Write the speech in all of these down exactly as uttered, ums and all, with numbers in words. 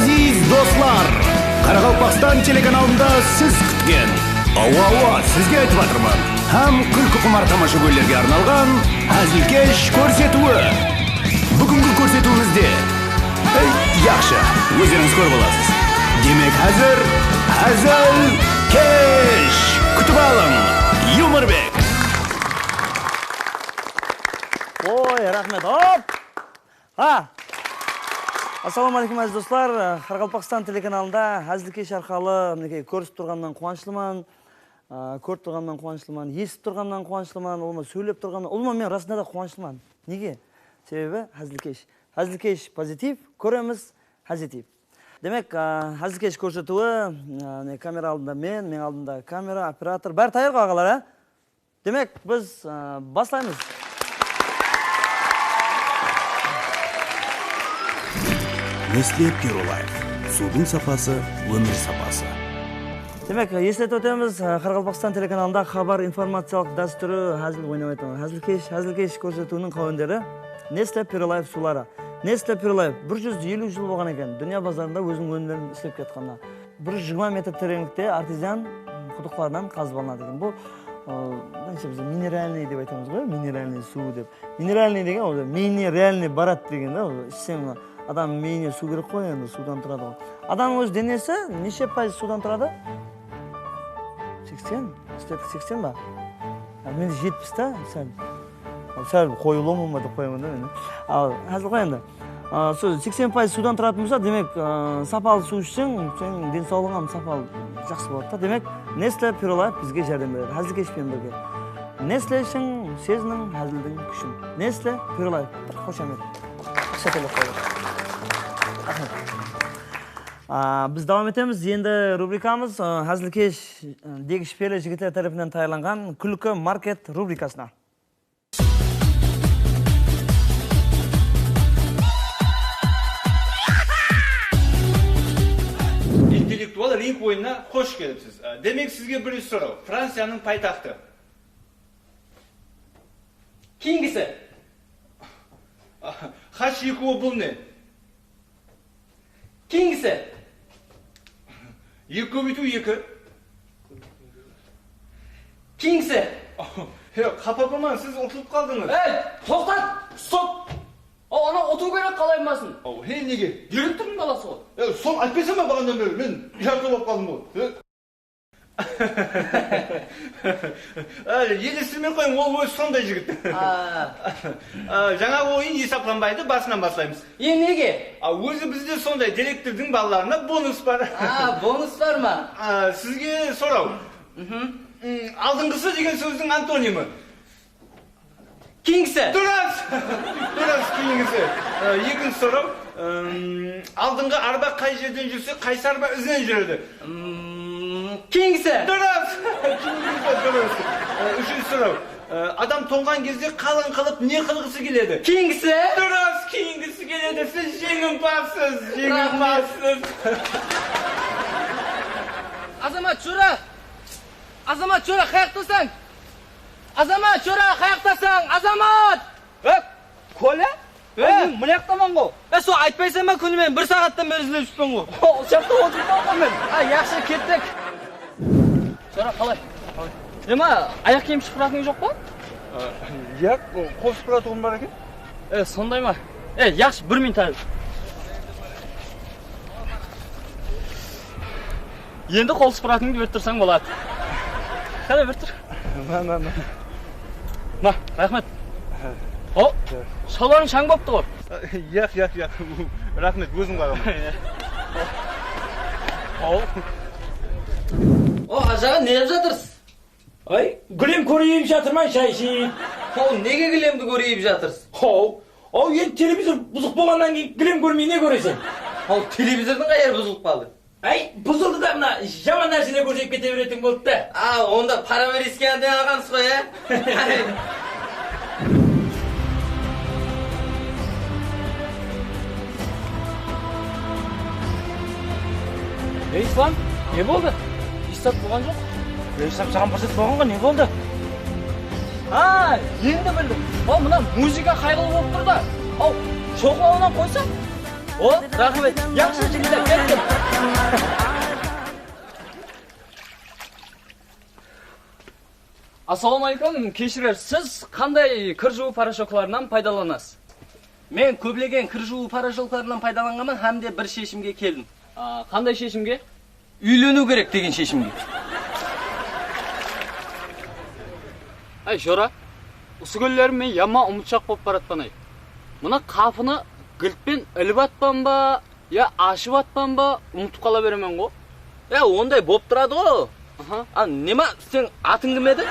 Aziz doslar, Qaraqalpaqstan telekanalında siz kútken, awa, awa, sizge aytıp atırman, hám kúlkiqumar tamashagóylerge arnalǵan Házilkesh kórsetiwi. Búgingi kórsetiwimizde, ey, yaqshı, ózlerińiz kórip alasız. Demek, házir Házilkesh! Kútip alıń, Yumorbek! Oy, raxmet. Hop! Ha! Assalawma áleykum, aziz doslar. Qaraqalpaqstan telekanalında Házilkesh arqalı, minekey, kórisip turǵanımnan quwanıshlıman. Á, kórip turǵanımnan quwanıshlıman, esitip turǵanımnan quwanıshlıman, ulıwma sóylep turǵanımnan, ulıwma men rasında da quwanıshlıman. Nege? Sebebi Házilkesh. Házilkesh pozitiv, kóremiz házitiv. Demek, á, Házilkesh kórsetiwi, á, mine, kamera aldında men, meniń aldımda kamera, operator. Bári tayar ǵoy, aǵalar, á? Demek, biz, e, baslaymız. Nestle Pure Life. Suwdıń sapası, ómir sapası. Demek, esletip ótemiz, e, Qaraqalpaqstan telekanalında xabar informaciyalıq dástúri házil oynap aytaman. Házilkesh, Házilkesh kórsetiwiniń qáwenderi Nestle Pure Life suwları. Nestle Pure Life bir júz eliw jıl bolǵan eken dúnya bazarında óziniń ónimlerin islep kiyatqanına. Bir júz jigirma metr tereńlikte artezian qudıqlardan qazıp alınады eken. Bul, ı, birinshi biz mineralnıy dep aytamız ǵoy, mineralnıy suw dep. Mineralnıy degen, ol mineralnıy barat degen da, ol ishseń, adam miyine suw kerek ǵoy endi, suwdan turadı ǵoy. Adamnıń óz denesi neshe payız suwdan turadı? Seksen, seksen ba? A, mende jetpis ta, sál. Sál qoyıwlı ma dep qoyaman da men. Al, házil ǵoy endi. A, sol seksen payız suwdan turatuǵın bolsa, demek, a, sapalı suw ishseń, seniń densawlıǵıń hám sapalı, jaqsı boladı da. Demek, Nestle Pure Life bizge járdem beredi. Házilkesh penen birge. Nestle ishiń, seziniń házildiń kúshin. Nestle Pure Life. Bir xoshamet. Aqsha tólep qoyıń. Raxmet. A, biz dawam etemiz. Endi rubrikamız, a, Házilkesh, a, degi shıpeli jigitler tárepinen tayarlanǵan Kúlki market rubrikasına. Intellektual ring oyınına xosh kelipsiz. Demek, sizge birinshi soraw. Franciyanıń paytaxtı. Keyingisi. H eki o bul ne? Keyingisi. Eki kóbeytiw eki. Keyingisi. He, qapa bolmań, siz utılıp qaldıńız. Ey, toqtat! Stop! Aw, anaw utıw kerek, qalay bolmasın. Aw, he, nege? Direktordıń balası ǵoy. E, sonı aytpaysam ba, baǵanadan beri men jarqırap qaldım ǵoy. E. Á, elestirmey qoyıń, ol ózi sonday jigit. A. Á, jańaǵı oyın esaplanbaydı, basınan baslaymız. E, nege? A, ózi bizde sonday, direktordıń balalarına bonus bar. A, bonus bar ma? A, sizge soraw. Mhm. Mm, aldınǵısı degen sózdiń antonimi. Keyingisi. Durıs! Durıs, keyingisi. Á, ekinshi soraw. Im, aldınǵı arba qay jerden júrse, qaysı arba izinen júredi? Im, keyingisi. Durıs! Keyingisi durıs. Á, úshinshi soraw. Á, adam tońǵan gezde qalıń qılıp ne qılǵısı keledi? Keyingisi. Durıs, kiyingisi keledi. Siz jeńimpazsız, jeńimpazsız. Raxmet. Azamat, jora! Azamat, jora, qayaqtasań? Azamat, jora, qayaqtasań? Azamat! E, Kolya? E, men mına jaqtaman ǵo. E, sol aytpaysań ba, kúnime bir saattan beri izlep júrmen ǵo. Ol jaqta otırıppan ǵo men. A, yaqshı, kettik. Jora, qalay? Neme, ayaq kiyim shıpıratuǵın joq pa? Yaq, qol shıpıratuǵın bar eken. E, sonday ma? E, yaqshı, bir minut házir. Endi qol shıpıratınıńdı berip tursań boladı. Qáne, berip tur. Ma, ma, ma. Ma, raxmet. O, shalbarıń shań bolıptı ǵoy. Yaq, yaq, yaq. Raxmet, ózim ǵoyaman. O. O, ajaǵa, ne qılıp jatırsız? Ay, gilem kóreyip jatırman, shay iship. Haw, nege gilemdi kóreyip jatırsız? Haw, aw, endi televizor buzıq bolǵannan keyin gilem kórmey ne kóreseń? Haw, televizordıń qayeri buzılıp qaldı? Ay, buzıldı da, mına jaman nárseler kórsetip kete beretuǵın boldı da. A, onda para beriyskenden alǵansız ǵoy, á? Ey, Islam, ne boldı? Hish zat bolǵan joq. Ey, Islam, saǵan bir zat bolǵan ǵoy, ne boldı? Ha, endi bildim. Aw, mına muzıka qayǵılı bolıp tur da. Aw, shoqlawınan qoysań. O, raxmet. Yaqshı jigitler, kettik. Assalamu aleykum, keshirersiz, siz qanday kir juwıw poroshoklarinnan paydalanasız? Men kóplegen kir juwıw poroshoklarinnan paydalanǵanman hám de bir sheshimge keldim. A, qanday sheshimge? Úyleniw kerek degen sheshimge. Áy, jora, usı kúnleri men yaman umıtshaq bolıp baratpan-ay. Mına qapını giltpen ilip atpan ba, ya ashıp atpan ba, umıtıp qala beremen ǵo. Ya, onday bolıp turadı ǵo. Aha. A, nema, sen atıń kim edi?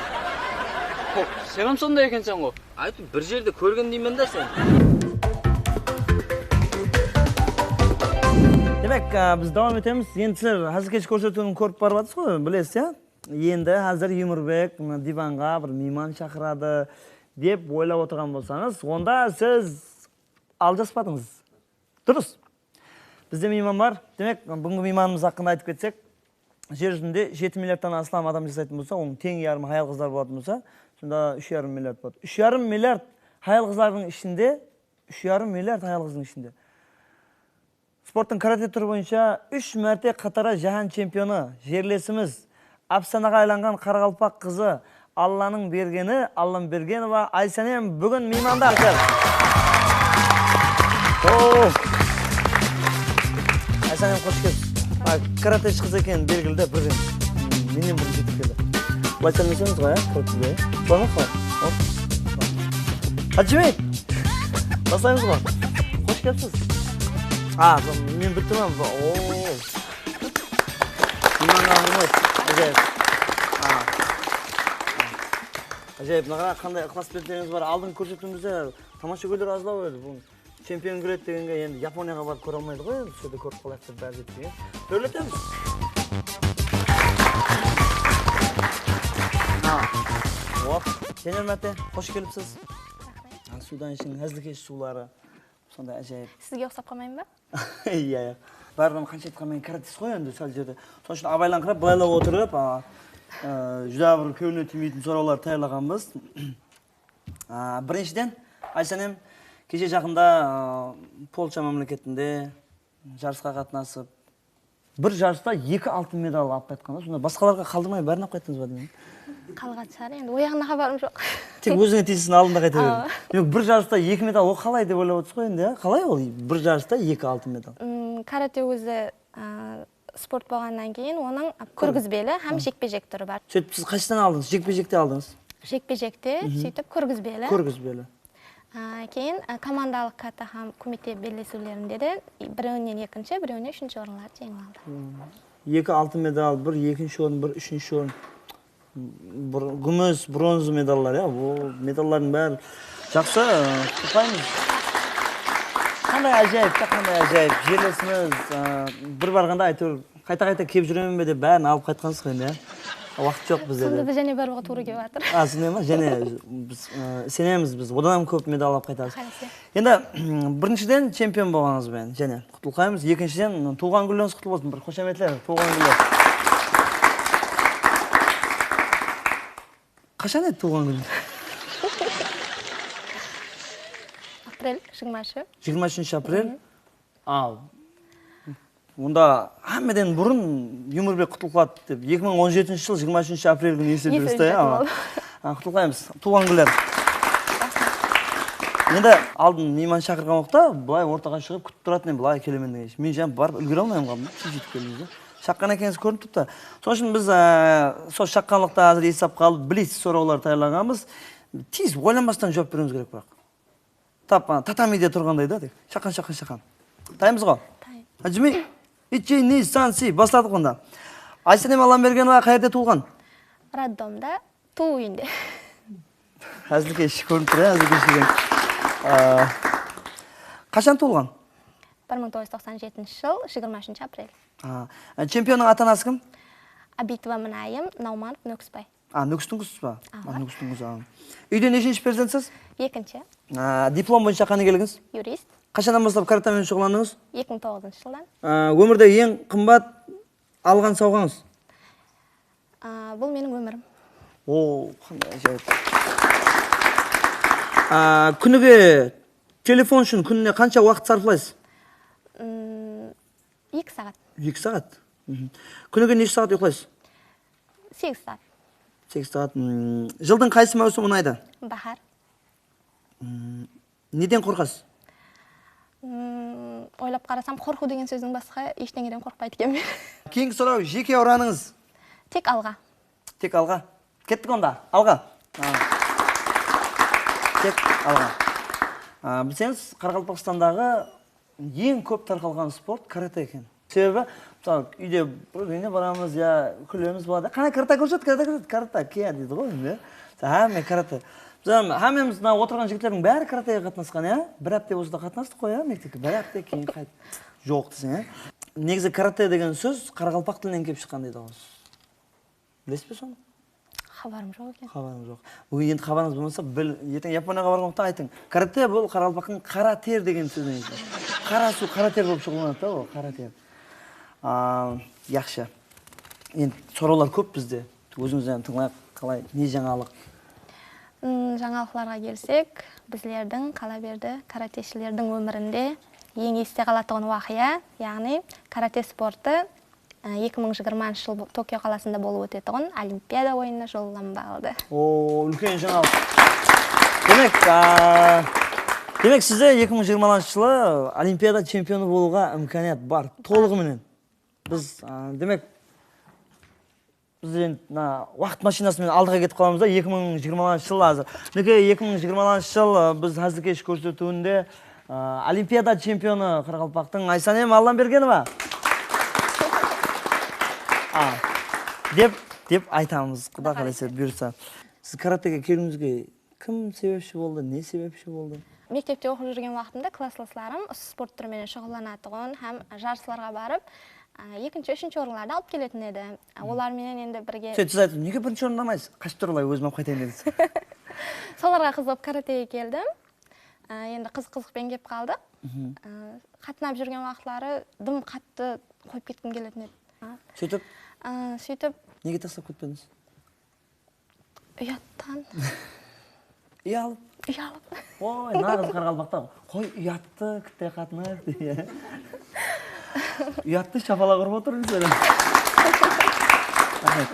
Ho, sen hám sonday ekenseń ǵo. Aytıp, bir jerde kórgen deymen da sen. Demek, a, biz dawam etemiz. Endi sizler házilkesh kórsetiwin kórip barıp atırsız ǵoy, bilesiz, ya? Endi házir Yumirbek mına divanǵa bir miyman shaqıradı dep oylap otırǵan bolsańız, onda siz aljaspadıńız. Durıs. Bizde miyman bar. Demek, búgingi miymanımız haqqında aytıp ketsek, jer júzinde jeti milliardtan aslam adam jasaytın bolsa, onıń teń yarımı hayal-qızlar bolatuǵın bolsa, sonda úsh yarım milliard boladı. Úsh yarım milliard hayal-qızlardıń ishinde, úsh yarım milliard hayal-qızdıń ishinde sporttıń karate túri boyınsha úsh márte qatara jáhán chempionı, jerlesimiz, ápsanaǵa aylanǵan qaraqalpaq qızı, Allanıń bergeni, Allambergenova Aysánem búgin miymanda. Oo! Aysánem, xosh kelipsiz. A, karateshi qız ekeni belgili de, bir, mennen burın jetip keldi. Bılay sállemseńiz ǵoy, a, karatede. Bulań ǵoy. Hop. Hajime! Baslaymız ǵoy. Xosh kelipsiz. A, men bildim, a, oo. Miymanǵa húrmet. Ájayıp. A. Ájayıp, mına qara, qanday ıqlas-belsengiz bar. Aldınǵı kórsetiwimizde tamashagóyler azlaw edi. Bul chempion kiredi degenge endi Yaponiyaǵa barıp kóre almaydı ǵoy, endi, usı jerde kórip qalayıq dep bári jetpegen. Tórletemiz. Ha. Hop, jáne bir márte xosh kelipsiz. Raxmet. Ha, suwdan ishiń, házilkesh suwları. Sonday ájayıp. Sizge uqsap qalmayın ba? Iya, iya. Barlıǵın qansha aytqanman keyin karatesi ǵoy endi sál jerde. Sonıń ushın abaylańqırap, bılaylap otırıp, a, a, júdá bir kewline tiymeytin sorawlar tayarlaǵanbız. A, birinshiden, Aysánem, keshe jaqında, a, Polsha mámleketinde jarısqa qatnasıp, bir jarısta eki altın medal alıp qaytqan da, sonda basqalarǵa qaldırmay bárin alıp qayttıńız ba deymen. Qalǵan shıǵar endi, o jaǵına xabarım joq. Tek ózińe tiyislisin aldında qayta berdim. Awa. Demek, bir jarısta eki medal, ol qalay dep oylap otırsız ǵoy endi, ya? Qalay ol bir jarısta eki altın medal? Mm, karate ózi, a, sport bolǵannan keyin onıń kórgizbeli hám jekpe-jek túri bar. Sóytip siz qaysıdan aldıńız? Jekpe-jekte aldıńız? Jekpe-jekte, sóytip kórgizbeli. Kórgizbeli. A, keyin, a, komandalıq kata hám kumite bellesiwlerinde de birewinen ekinshi, birewinen úshinshi orınlardı jeńip aldı. Eki altın medal, bir ekinshi orın, bir úshinshi orın. Bir gúmis, bronza medallar, ya, bul medallardıń bári jaqsı, ı, qutlıqlaymız. Qanday ájayıp, qanday ájayıp, jerlesimiz, ı, bir barǵanda áytewir qayta-qayta kelip júremen be dep bárin alıp qaytqansız ǵoy endi, ya. Waqıt joq bizde de. Sonda da jáne barıwǵa tuwra kelip atır. A, sonday ma? Jáne biz, ı, isenemiz biz, odan hám kóp medal alıp qaytarız. Qaysı. Endi, birinshiden, chempion bolǵanıńız benen jáne qutlıqlaymız. Ekinshiden, tuwǵan kúnlerińiz qutlı bolsın. Bir xoshametler, tuwǵan kúnler. Qashan edi tuwǵan kúnińiz? Aprel, jigirma úshi. Jigirma úshinshi aprel? Al. Onda hámmeden burın Yumirbek qutlıqladı dep, eki mıń on jetinshi jıl jigirma úshinshi aprel kúni eslediristi, ya? Eslediristi, awa. A, qutlıqlaymız. Tuwǵan kúnler. Endi aldın miyman shaqırǵan waqıtta bılay ortaǵa shıǵıp kútip turatın edim, bılay kelemen degen. Men jańa barıp úlgere almay qaldım, tez jetip keldińiz de. Shaqqan ekenińiz kórinip turıptı. Sonıń ushın biz, a, sol shaqqanlıqta házir esap qalıp, blic sorawlar tayarlaǵanbız. Tez oylanbastan juwap beriwińiz kerek, biraq. Tap, a, tatamide turǵanday da, tek. Shaqqan, shaqqan, shaqqan. Tayarmız ǵo? Tayar. Hajime, ichi, ni, san, si, basladıq onda. Aysánem Allambergenova qayerde tuwılǵan? Roddomda, tuwıw úyinde. Házilkesh kórinip tur, ya, házilkesh eken. A, qashan tuwılǵan? Bir mıń toǵız júz toqsan jetinshi jıl, jigirma úshinshi aprel. A, chempionnıń ata-anası kim? Abitova Minayım, Naumanov Nókisbay. A, Nókistiń qızısız ba? Awa. A, Nókistiń qızı, a. Úyde neshinshi perzentsiz? Ekinshi. A, diplom boyınsha qánigeliginiz? Yurist. Qashannan baslap karate menen shuǵıllandıńız? Eki mıń toǵızınshı jıldan. A, ómirde eń qımbat alǵan sawǵańız? A, bul meniń ómirim. O, qanday ájayıp. A, kúnige telefon ushın kúnine qansha waqıt sarplaysız? Mm, eki saat. Eki saat? Mhm. Kúnige neshe saat uyqılaysız? Segiz saat. Segiz saat. Mm, jıldıń qaysı máwsimi unaydı? Bahar. Neden qorqasız? Mm, oylap qarasam, qorqıw degen sózdiń basqa eshneńeden qorqpaydı ekenmen. Keyingi soraw, jeke uranıńız. Tek alǵa. Tek alǵa. Kettik onda, alǵa. A. Tek alǵa. A, bilseńiz, Qaraqalpaqstandaǵı eń kóp tarqalǵan sport karate eken. Sebebi, mısalı, úyde bir úyine baramız, ya kúlemiz boladı. Qáne, karate kórset, karate kórset, karate, ke, deydi ǵoy endi. Hámme karate. Biz ham, hámmemiz mına otırǵan jigitlerdiń bári karatege qatnasqan, ya? Bir hápte bolsa da qatnastıq ǵoy, ya, mektepke. Bir hápte keyin qayt. Joq deseń, ya? Negizi karate degen sóz qaraqalpaq tilinen kelip shıqqan deydi ǵoy. Bilesiz be sonı? Xabarım joq eken. Xabarım joq. Búgin endi xabarıńız bolmasa, bil, erteń Yaponiyaǵa barǵan waqıtta aytıń. Karate bul qaraqalpaqtıń qara ter degen sózinen kelgen. Qara suw, qara ter bolıp shuǵıllanadı da ol, qara ter. A, yaqshı. Endi sorawlar kóp bizde. Ózińizden tıńlayıq, qalay, ne jańalıq? Mm, jańalıqlarǵa kelsek, bizlerdiń, qala berdi, karateshilerdiń ómirinde eń este qalatuǵın waqıya, yaǵnıy karate sportı, e, eki mıń jigirmanshı jıl Tokio qalasında bolıp ótetuǵın Olimpiada oyınına jollanba aldı. O, úlken jańalıq. Demek, a, demek, sizde eki mıń jigirmalanshı jılı Olimpiada chempionı bolıwǵa imkaniyat bar, tolıǵı menen. Biz, a, demek, biz endi mına waqıt mashinası menen aldıǵa ketip qalamız da, eki mıń jigirmalanshı jıl házir. Minekey, eki mıń jigirmalanshı jıl, a, biz házilkesh kórsetiwinde, a, Olimpiada chempionı qaraqalpaqtıń Aysanem Allambergenova. A, dep, dep aytamız, Quda qálese, buyırsa. Siz karatege keliwińizge kim sebepshi boldı, ne sebepshi boldı? Mektepte oqıp júrgen waqtımda klasslaslarım usı sport túri menen shuǵıllanatuǵın hám jarıslarǵa barıp, a, ekinshi, úshinshi orınlardı alıp keletin edi. A, olar menen endi birge. Sóytip siz aytıp, nege birinshi orındı almaysız? Qashıp tur, alay, ózim alıp qaytayın, dedińiz. Solarǵa qızıǵıp karatege keldim. A, endi qızıq-qızıq penen kelip qaldıq. A, qatnap júrgen waqıtları dım qattı qoyıp ketkim keletin edi. A, sóytip? A, sóytip. Nege taslap ketpedińiz? Uyattan. Uyalıp. Uyalıp. Oy, naǵız qaraqalpaqta. Qoy, uyattı, kitte qatnı, degen. Uyattı, shapalaq urıp otır bizler. Raxmet.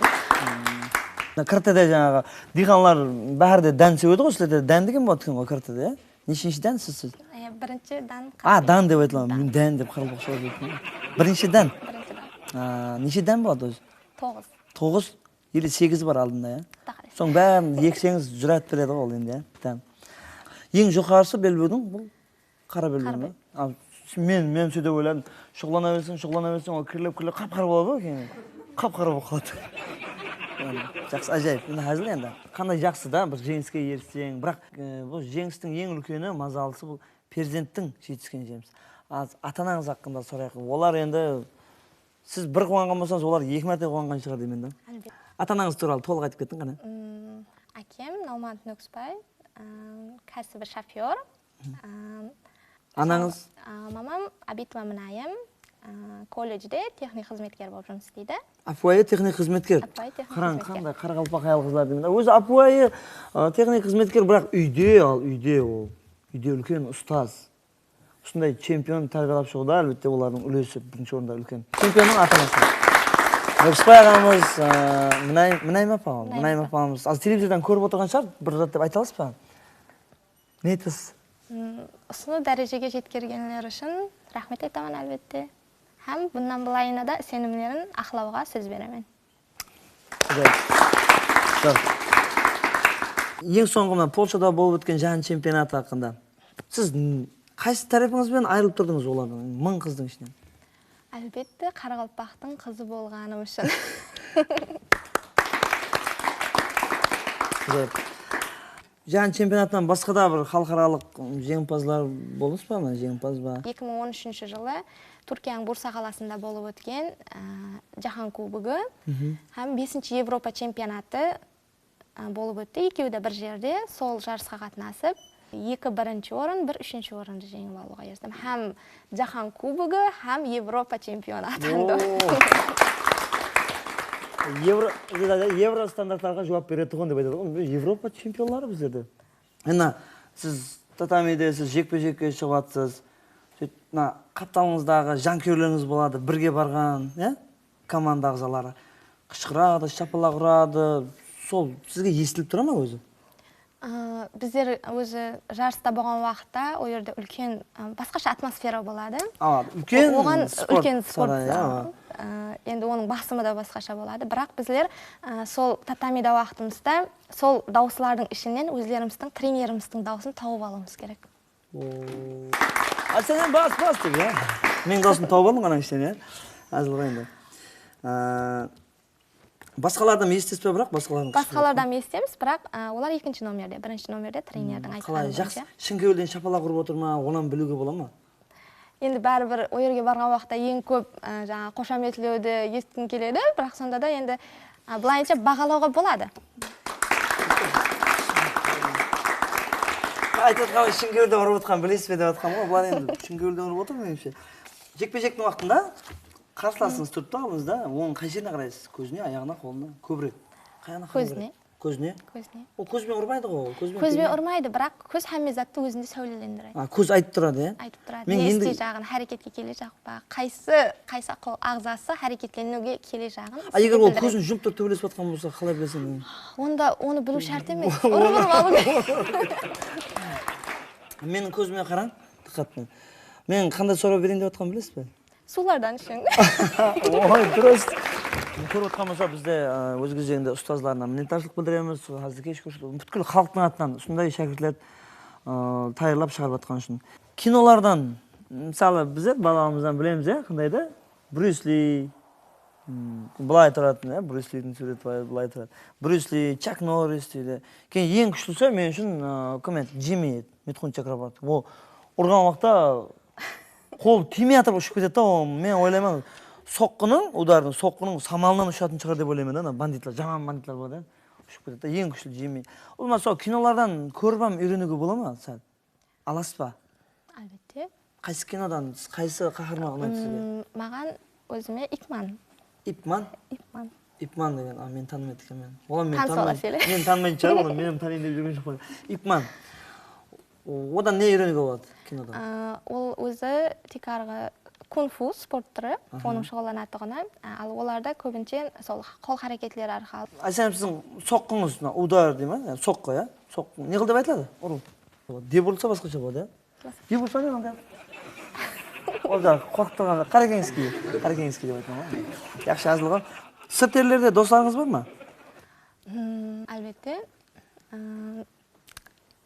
Mına karatede jańaǵı diyqanlar bári de dán sebedi ǵoy, sizlerde dán degen boladı eken ǵoy karatede, ya? Neshinshi dán siz, siz? E, birinshi dán. A, dán dep aytıladı. Men dán dep qaraqalpaqsha aytıp kettim. Birinshi dán. Birinshi dán. A, neshe dán boladı ózi? Toǵız. Toǵız? Ele segiz bar aldında, ya? Quda qálese. Sonıń bárin ekseńiz júráytip beredi ǵoy ol endi, ya? Dán. Eń joqarısı belbewdiń bul qara belbew me? Al, men, men sóytip oyladım. Shuǵıllana berseń, shuǵıllana berseń, ol kirlep, kirlep, qap-qara boladı ǵoy keyin. Qap-qara bolıp qaladı. Jaqsı, ájayıp. Endi házil endi. Qanday jaqsı da, bir jeńiske erisseń. Biraq, e, bul jeńistiń eń úlkeni, mazalısı bul perzenttiń jetisken jemisi. Az ata-anańız haqqında sorayıq. Olar endi Siz bir quwanǵan bolsańız, olar eki márte quwanǵan shıǵar deymen da. Álbette. Ata-anańız tuwralı tolıq aytıp ketiń qáne. Mm, ákem Naumant Nókisbay, ım, kásibi shofyor. Anańız? Im, mamam Abitova Minayım, ı, kolledjde texnik xızmetker bolıp jumıs isleydi. Ápiwayı texnik xızmetker. Ápiwayı texnik xızmetker. Qarań, qanday qaraqalpaq hayal-qızlar deymen. Ózi ápiwayı, ı, texnik xızmetker, biraq úyde, al, úyde ol. Úyde úlken ustaz. Usınday chempion tárbiyalap shıǵıwda, álbette, olardıń úlesi birinshi orında úlken. Chempionnıń ata-anası. Nókisbay aǵamız, ı, Minay-, Minayım apa, Minayım apa. Minayım apamız. Az televizordan kórip otırǵan shıǵar, bir zat dep ayta alasız ba? Ne aytasız? Mm, usı dárejege jetkergenleri ushın raxmet aytaman, álbette. Hám bunnan bılayına da isenimlerin aqlawǵa sóz beremen. Jaq. Eń sońǵı mına Polshada bolıp ótken jáhán chempionatı haqqında. Siz n-, qaysı tárepińiz benen ayırılıp turdıńız olardan, mıń qızdıń ishinen? Álbette, qaraqalpaqtıń qızı bolǵanım ushın. Jaq. Jáhán chempionatınan basqa da bir xalıqaralıq, ım, jeńimpazlar boldıńız ba, mına, jeńimpaz ba? Eki mıń on úshinshi jılı Túrkiyanıń Bursa qalasında bolıp ótken, ı, Jáhán kubogı hám besinshi Evropa chempionatı, ı, bolıp ótti. Ekewi de bir jerde, sol jarısqa qatnasıp, eki birinshi orın, bir úshinshi orındı jeńip alıwǵa eristim. Hám Jáhán kubogı hám Evropa chempionatında. Oo. Evro, Evro standartlarǵa juwap beretuǵın dep aytadı ǵoy. Evropa chempionları bizlerde. Mına, siz tatamide, siz jekpe-jekke shıǵıp atırsız. Sóyt-, Mına qaptalıńızdaǵı jankúyerlerińiz boladı, birge barǵan, ya? Komanda aǵzaları. Qıshqıradı, shapalaq uradı. Sol sizge esitilip tura ma ózi? Aa, bizler ózi jarısta bolǵan waqıtta, o jerde úlken, aa, basqasha atmosfera boladı. Awa, úlken Oǵan sport úlken sport sarayı, zal. awa. Aa, endi onıń basımı da basqasha boladı. Biraq bizler, aa, sol tatamida waqtımızda sol dawıslardıń ishinen ózlerimizdiń trenerimizdiń dawısın tawıp alıwımız kerek. Oo. A, sen endi bas, bas dep, ya. Meniń dawısımdı tawıp aldıń anań ishinen, ya. Házil ǵoy endi. Aa, Basqalardan esitesiz be, biraq basqalardan qısqırtqan? Basqalardan esitemiz, biraq, a, olar ekinshi nomerde, birinshi nomerde trenerdiń Mmm, aytqanı qalay, jaqsı, boyınsha. Shın kewilden shapalaq urıp otır ma, onı hám biliwge bola ma? Endi báribir o jerge barǵan waqıtta eń kóp, a, jańa xoshametlewdi esitkiń keledi, biraq sonda da endi, a, bılayınsha baǵalawǵa boladı. Aytıp atqanım, shın kewilden urıp otqanın bilesiz be dep atqanım ǵoy, bular endi shın kewilden urıp otır, menimshe. Jekpe-jektiń waqtında qarsılasıńız turıptı aldıńızda, onıń qay jerine qaraysız? Kózine, ayaǵına, qolına? Kóbirek. Qayaǵına qaraw kerek? Kózine. Kózine? Kózine. Ol kóz benen urmaydı ǵoy, ol kóz benen Kóz benen kelmeydi. urmaydı, biraq kóz hámme zattı ózinde sáwlelendiredi. A, kóz aytıp turadı, ya? Aytıp turadı. Men Ne endi isteyjaǵın, háreketke kelejaǵın ba, qaysı, qaysı qol aǵzası háreketleniwge kelejaǵın A, eger ol bildiredi. kózin jumıp turıp tóbelesip atqan bolsa, qalay bileseń? Onda onı biliw shárt emes. Urıp-urıp alıw kerek. Meniń kózime qarań, dıqqat penen. Men qanday soraw bereyin dep atqanımdı bilesiz be? Suwlardan ishiń. Oy, durıs. Kórip otqan bolsa, bizde, ı, óz gezeginde ustazlarına minnetdarshılıq bildiremiz. Sol házir kesh kóshirip, pútkil xalıqtıń atınan usınday shákirtlerdi, ı, tayarlap shıǵarıp atqanı ushın. Kinolardan, mısalı, bizler balalıǵımızdan bilemiz, ya, qanday da? Bryus Li, m, bılay turatın, ya, Bryus Lidiń súwreti bılay, bılay turadı. Bryus Li, Chak Norris deydi. Keyin eń kúshlisi men ushın, ı, kim edi? Jimmi edi, Midxun Chakraborti. Ol urǵan waqıtta qol tiymey atırıp ushıp ketedi da, ol, men oylayman, soqqınıń, udardıń, soqqınıń samalınan ushatın shıǵar dep oylayman da, ana banditler, jaman banditler boladı, ya, ushıp ketedi da, eń kúshli Jimmi. Ulıwma, sol kinolardan kórip hám úyreniwge bola ma sál? Alasız ba? Álbette. Qaysı kinodan, qaysı qaharman unaydı sizge? Mm, maǵan ózime Ip Man. Ip Man? Ip Man. Ip Man degen, a, men tanımaydı ekenmen. Olar meni Tan tanımay-, solasız ele. meni tanımaydı shıǵar, olar meni tanıyın dep júrgen joq pa? Ip Man. O-, odan ne úyreniwge boladı kinodan? A, ol ózi tiykarǵı kung-fu sport túri, Aha. onıń shuǵıllanatuǵını. A, al olarda kóbinshe sol qol háreketleri arqalı. Aytsam, siziń soqqıńız, mına, udar dey ma? Yaǵnıy soqqı, ya? Soqqı. Ne qıl dep aytıladı? Urıw. Dep urılsa basqasha boladı, ya? Dep ursa ne qıl? Ol da qorqıp turǵanda, Qarakeńskiy, Qarakeńskiy dep aytaman ǵoy. Yaqshı, házil ǵoy. Sırt ellerde doslarıńız bar ma? Hmm, álbette. Im,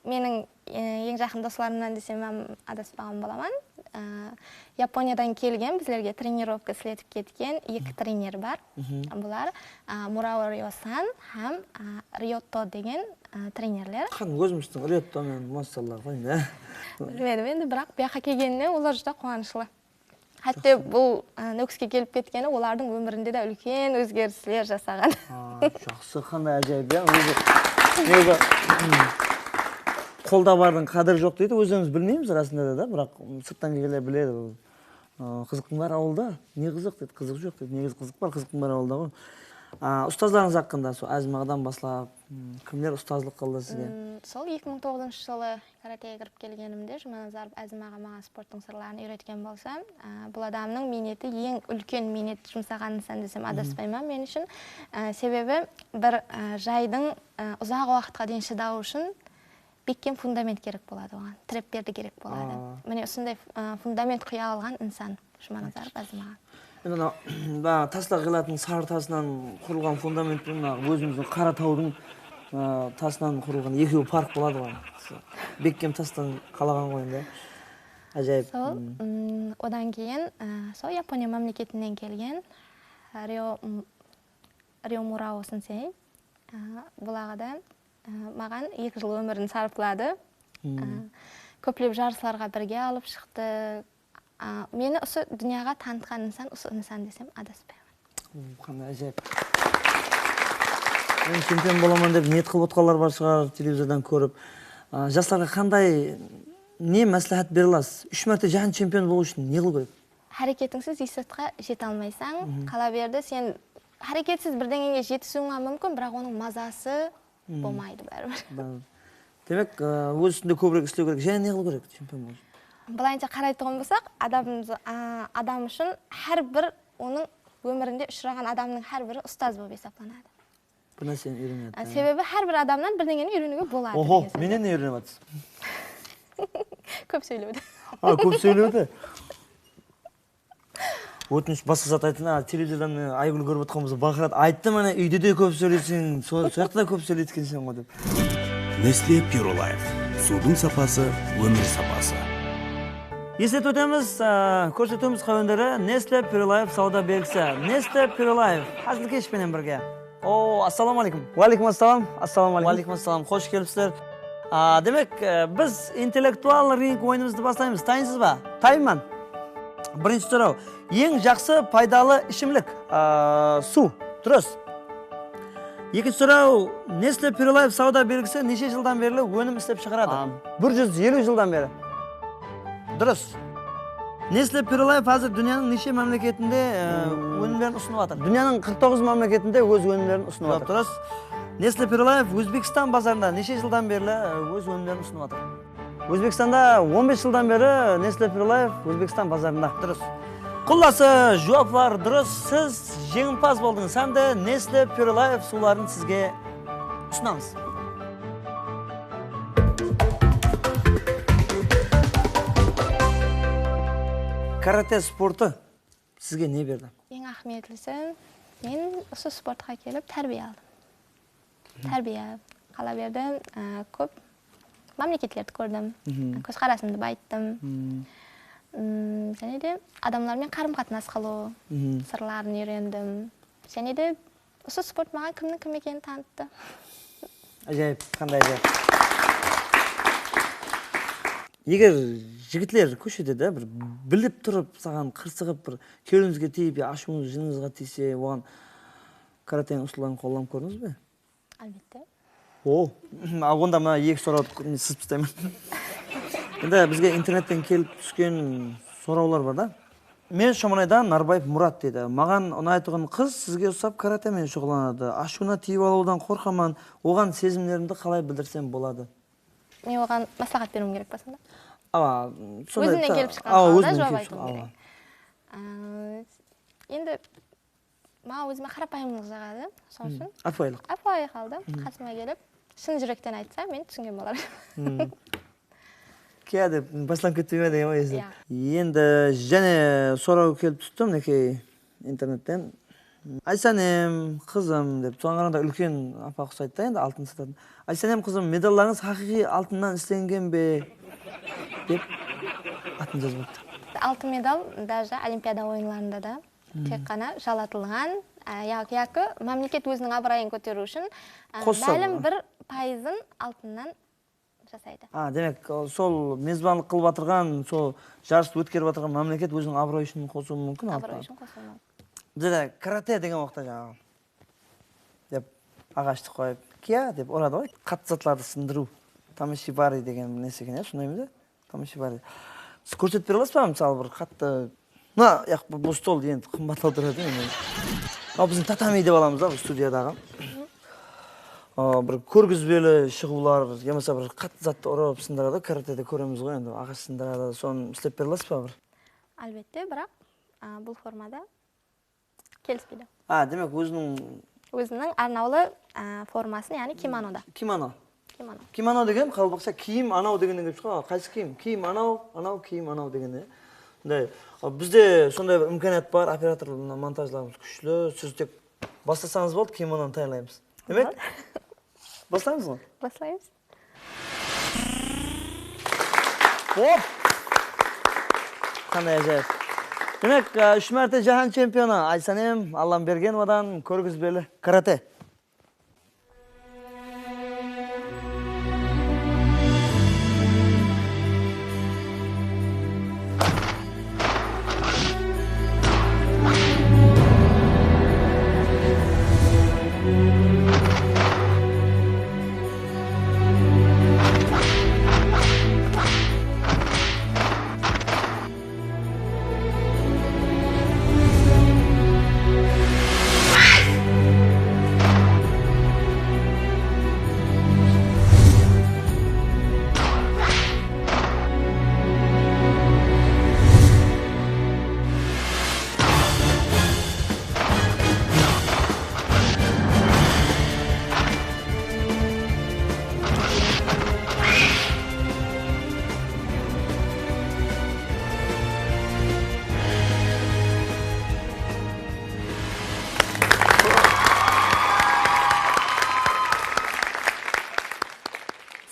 meniń, e, eń jaqın doslarımnan desem hám adaspaǵan bolaman. I, Yaponiyadan kelgen, bizlerge trenirovka isletip ketken eki trener bar. Mhm. Bular, a, Murao Ryo-san hám, a, Ryoto degen, a, trenerler. Qan, ózimizdiń Ryoto menen monstrlar ǵoy endi. Bilmedim endi, biraq buyaqqa kelgenine olar júdá quwanıshlı. Hátte Jaqsı. bul, a, Nókiske kelip ketkeni olardıń ómirinde de úlken ózgerisler jasaǵan. A, jaqsı, qanday ájayıp, ya, ózi, ózi, hmm, qolda bardıń qádiri joq deydi, ózlerimiz bilmeymiz rasında da, da, biraq sırttan kelgenler biledi. Aa, qızıqtıń bári awılda. Ne qızıq dedi, qızıq joq dedi. Negizi qızıq bar, qızıqtıń bári awılda ǵoy. Aa, ustazlarıńız haqqında, sol Ázim aǵadan baslap, m, kimler ustazlıq qıldı sizge? M, sol eki mıń toǵızınshı jılı karatege kirip kelgenimde Jumanazarov Ázim aǵa maǵan sporttıń sırların úyretken bolsa, aa, bul adamnıń miyneti eń úlken miynet jumsaǵan insan desem adaspayman men ushın. Aa, sebebi bir, aa, jaydıń, aa, uzaq waqıtqa deyin shıdawı ushın bekkem fundament kerek boladı oǵan, trepperdi kerek boladı. Aa. Mine, usınday, ı, fundament quya alǵan insan Jumanazarov Ázim aǵa. Endi mına, baǵa taslar qıyılatın sarı tasınan qurılǵan fundament penen mına ózimizdiń Qaratawdıń, ı, tasınan qurılǵan ekewi parq boladı ǵoy. Bekkem tastan qalaǵan ǵoy endi. Ájayıp. Sol, Hmm. ım, odan keyin, ı, sol Yaponiya mámleketinen kelgen Ryo, ım, Ryo Murao sensey. Aa, bul aǵa da, aa, maǵan eki jıl ómirin sarıpladı. Hmm. Aa, kóplep jarıslarǵa birge alıp shıqtı. Aa, meni usı dúnyaǵa tanıtqan insan usı insan desem adaspayman. Hmm, qanday ájayıp. Men chempion bolaman dep niyet qılıp otqanlar bar shıǵar, televizordan kórip. Aa, jaslarǵa qanday, ne másláhát bere alasız? Úsh márte jáhán chempioni bolıw ushın ne qılıw kerek? Háreketińsiz esatqa jete almaysań. Mhm. Qalaberdi, sen háreketsiz birdeńege jetisiwiń-aq múmkin, biraq onıń mazası Hmm. bolmaydı báribir. Báribir. Demek, ı, óz ústinde kóbirek islew kerek. Jáne ne qılıw kerek chempion bolıw ushın? Bılayınsha qaraytuǵın bolsaq, adam, a, adam ushın hár bir onıń ómirinde ushıraǵan adamnıń hár biri ustaz bolıp esaplanadı. Bir nárseni úyrenedi. A, sebebi hár bir adamnan bir dengeni úyreniwge boladı. Oho, degen sóz. Mennen ne úyrenip atırsız? Kóp sóylewdi. A, kóp sóylewdi. Ótinish, basqa zat aytıń, a, televizordan, e, Aygúl kórip atırǵan bolsa, baqıradı. Ayttım, ana, úyde de kóp sóyleyseń, so-, soyaqta da kóp sóyleydi ekenseń ǵoy dep. Nestle Pure Life. Suwdıń sapası, ómir sapası. Esletip ótemiz, a, kórsetiwimiz qáwenleri Nestle Pure Life sawda belgisi. Nestle Pure Life, házilkesh penen birge. O, assalamu aleykum. Wa aleykum assalam. Assalamu aleykum. Wa aleykum assalam. Xosh kelipsizler. A, demek, e, biz intellektual ring oyınımızdı baslaymız. Tayınsız ba? Tayınman. Birinshi soraw. Eń jaqsı paydalı ishimlik, a, suw. Durıs. Ekinshi soraw. Nestle Pure Life sawda belgisi neshe jıldan berli ónim islep shıǵaradı? A, bir júz eliw jıldan beri. Durıs. Nestle Pure Life házir dúnyanıń neshe mámleketinde, e, ónimlerin usınıp atır? Dúnyanıń qırq toǵız mámleketinde óz ónimlerin usınıp atır. Durıs. Nestle Pure Life Ózbekstan bazarında neshe jıldan berli, e, óz ónimlerin usınıp atır? Ózbekstanda on bes jıldan beri Nestle Pure Life Ózbekstan bazarında. Durıs. Qullası, juwaplar durıs. Siz jeńimpaz boldıńız hám de Nestle Pure Life suwların sizge usınamız. Karate sportı sizge ne berdi? Eń áhmiyetlisi, men usı sportqa kelip tárbiya aldım. Tárbiya. Qala berdi, á, kóp mámleketlerdi kórdim. Kózqarasımdı bayıttım. Mm, jáne de adamlar menen qarım-qatnas qılıw sırların úyrendim. Jáne de usı sport maǵan kimniń kim ekenin tanıttı. Ájayıp, qanday ájayıp. Eger jigitler kóshede de bir bilip turıp saǵan qırsıǵıp bir kewlińizge tiyip ya ashıwıńız jınıńızǵa tiyse, oǵan karateniń usılların qollanıp kórdińiz be? Álbette. O, a, onda mına eki sorawdı sızıp taslayman. Endi bizge internetten kelip túsken sorawlar bar da. Men Shomanaydan Narbaev Murat deydi. Maǵan unaytuǵın qız sizge usap karate menen shuǵıllanadı. Ashıwına tiyip alıwdan qorqaman, oǵan sezimlerimdi qalay bildirsem boladı? Men oǵan másláhát beriwim kerek pa sonda? Awa, sonday. Ózimnen kelip shıqqan hawada juwap aytıwım kerek. Awa. Á, endi maǵan ózime qarapayımlıq jaǵadı, sonıń ushın. Ápiwayılıq. Ápiwayı halda qasıma kelip, shın júrekten aytsa, men túsingen bolar. Kiya dep baslanıp ketpey me degen ǵoy esi. Iya. Endi jáne soraw kelip tústi, minekey, internetten. Aysanem, qızım, dep, soǵan qaraǵanda úlken apa uqsaydı da, endi altın satatuǵın. Aysanem, qızım, medallarıńız haqıyqıy altınnan islengen be? Dep atın jazıp atır. Altın medal, даже Olimpiada oyınlarında da tek ǵana jalatılǵan, á, ya-, yaki mámleket óziniń abırayın kóteriw ushın, á, Qossadı. Málim bir payızın altınnan jasaydı. A, demek, o, sol mezbanlıq qılıp atırǵan, sol jarıstı ótkerip atırǵan mámleket óziniń abırayı ushın qosıwı múmkin altın. Abırayı ushın qosıwı múmkin. Bizde de karate degen waqıtta jańaǵı dep aǵashtı qoyıp, kiya dep uradı ǵoy. Qattı zatlardı sındırıw. Tamashibari degen bir nárse eken, ya, sonday ma? Tamashibari. Siz kórsetip bere alasız ba, mısalı, bir qattı, mına, yaq, bu, bu stol endi qımbatlaw turadı endi. Al, biziń tatami dep alamız da, bul studiyadaǵı. A, bir kórgizbeli shıǵıwlar, yamasa bir qattı zattı urıp sındıradı, karatede kóremiz ǵoy endi, aǵash sındıradı, sonı islep bere alasız ba bir? Álbette, biraq, a, bul formada kelispeydi. A, demek, óziniń Ózimniń arnawlı, a, formasın, yaǵnıy kimonoda. Kimono. Kimono. Kimono degen qaraqalpaqsha kiyim anaw degennen kelip shıǵadı. Qaysı kiyim? Kiyim anaw, anaw, kiyim anaw degende. Bunday, a, bizde sonday bir imkaniyat bar, operator, mına, montajlarımız kúshli. Siz tek baslasańız boldı, kimononı tayarlaymız. Demek, baslaymız ǵoy? Baslaymız. Hop! Qanday ájayıp. Demek, e, úsh márte jáhán chempionı Aysanem Allambergenovadan kórgizbeli karate.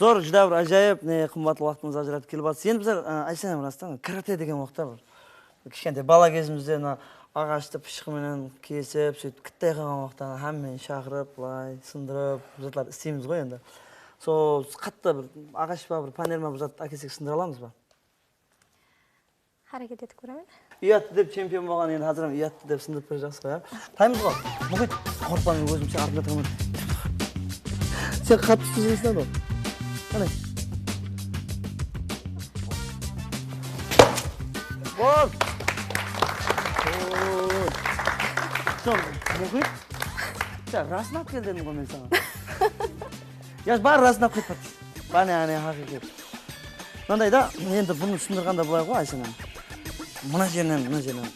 Zor, júdá bir ájayıp, ne qımbatlı waqtıńızdı ajıratıp kelip atırsız. Endi bizler, a, Aysenem, rastan karate degen waqıtta bir kishkentay bala gezimizde mına aǵashtı pıshqı menen kesip, sóytip kittay qalǵan waqıtta hámmeni shaqırıp, bılay sındırıp, bir zatlar isleymiz ǵoy endi. Sol qattı bir aǵash pa, bir paner ma, bir zat ákelsek sındıra alamız ba? Háreket etip kóremen. Uyattı dep chempion bolǵan, endi házir hám uyattı dep sındırıp bere jaqsı ǵoy, ya. Taymız ǵoy. Muxit, qorqpa, men ózimshe artında turaman. Sen qattı sózleseń ǵoy. Qáne. Bol. Oy. Sol, Muxit. Sen rasın alıp kel dedim ǵoy men saǵan. Ya, bar, rasın alıp ketip atır. Báne, áne, haqıyqıy. Mınanday da, endi bunı usındırǵanda bılay ǵoy, Aysenem. Mına jerinen, mına jerinen.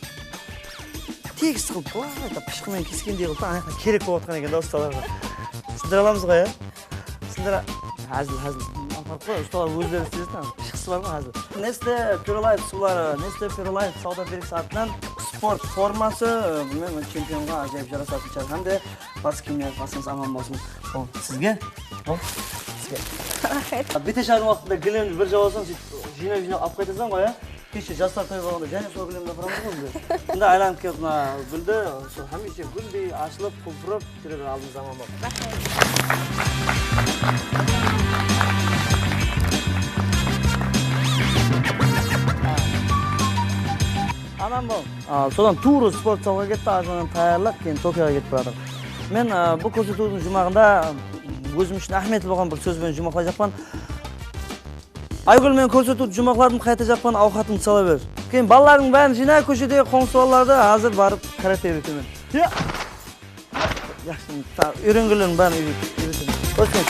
Tegis qılıp, bılay da pıshqı menen keskendey qılıp ta, ayaqta kerek bolıp atqan eken da ustalarǵa. Sındıra alamız ǵoy, ya? Sındıra, házil, házil. Aparıp qoy, ustalar ózleri isleydi, pıshqısı bar ǵoy, házil. Nestle Pure Life suwları, Nestle Pure Life sawda belgisi atınan sport forması, men chempionǵa ájayıp jarasatın shıǵar. Hám de Batı kiyimler, basıńız aman bolsın. Bul sizge. Bul sizge. Raxmet. Bete shıǵarǵan waqtında gilemdi bir jawasıń, sóytip jıynap-jıynap alıp qaytasań ǵoy, ya. Keshe jaslar toy bolǵanda jáne sol gilemdi aparamız ǵoy bizler. Endi aylanıp kelip mına gúldi, sol hámiyshe gúldey ashılıp, qulpırıp júre ber, aldımızda aman bol. Raxmet. Aman bol. A, sodan tuwrı sport zalǵa ketti, azınan tayarlap, keyin Tokioǵa ketip baratır. Men, a, bul kórsetiwdiń juwmaǵında ózim ushın áhmiyetli bolǵan bir sóz benen juwmaqlayjaqpan. Aygúl, men kórsetiwdi juwmaqladım, qaytajaqpan, awqatıńdı sala ber. Keyin balalardıń bárin jıyna, kóshedegi qońsı balalardı, házir barıp karate úyretemen. Ya! Yaqshı, ta-, úyrengenlerin bárin úyret-, úyretemen. Ótken.